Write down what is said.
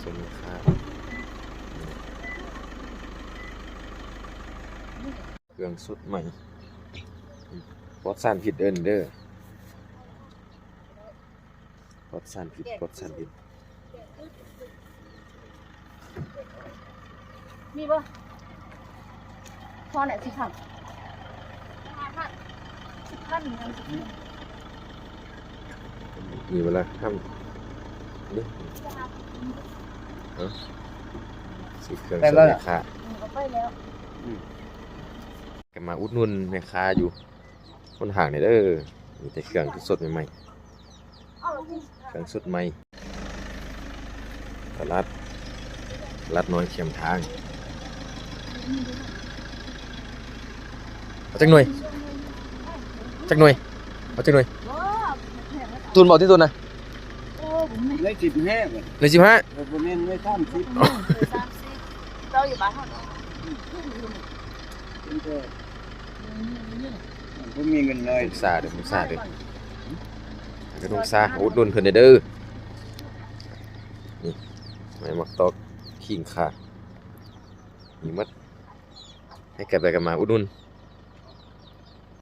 ສົມຄ່າ ເຄື່ອງສົດໃໝ່ ປອດສານພິດເດີ ປອດສານພິດ ປອດສານພິດ. ມີບໍ່? ພໍແຫຼະ ສິບພັນ ສິບພັນ ສິບພັນ ມີເວລາທຳນີ້ ເອົາ ຊື້ເຄື່ອງຊ່ວຍແມ່ຄ້າ ອືມ ເອົາໄປແລ້ວ ອືມ ກໍມາອຸດໜູນແມ່ຄ້າຢູ່ຫົນທາງນີ້ເດີ ມີແຕ່ເຄື່ອງສົດໆ ໃໝ່ໆ. ເຄື່ອງສົດໃໝ່ ຕະຫຼາດ ຕະຫຼາດນ້ອຍແຄມທາງ. ເອົາຈັກໜ່ວຍ? ຈັກໜ່ວຍ? ເອົາຈັກໜ່ວຍ? ຕູນບອກທີ່ຕູນນະ ໄດ້ສິບຫ້າ ໄດ້ສິບຫ້າ ບໍ່ແມ່ນ ໄດ້ສາມສິບ ສາມສິບ ເຈົ້າຢູ່ບ້ານເຮົາເນາະ. ບໍ່ມີເງິນນ້ອຍ ສົງສາເດີ ສົງສາເດີ ກໍສົງສາ ອຸດໜູນເພິ່ນແດ່ເດີ. ນີ້ ໄມ້ໝາກຕອກ ຂີງຂ່າ ມີໝົດ ໃຫ້ກັນໄປກັນມາອຸດໜູນ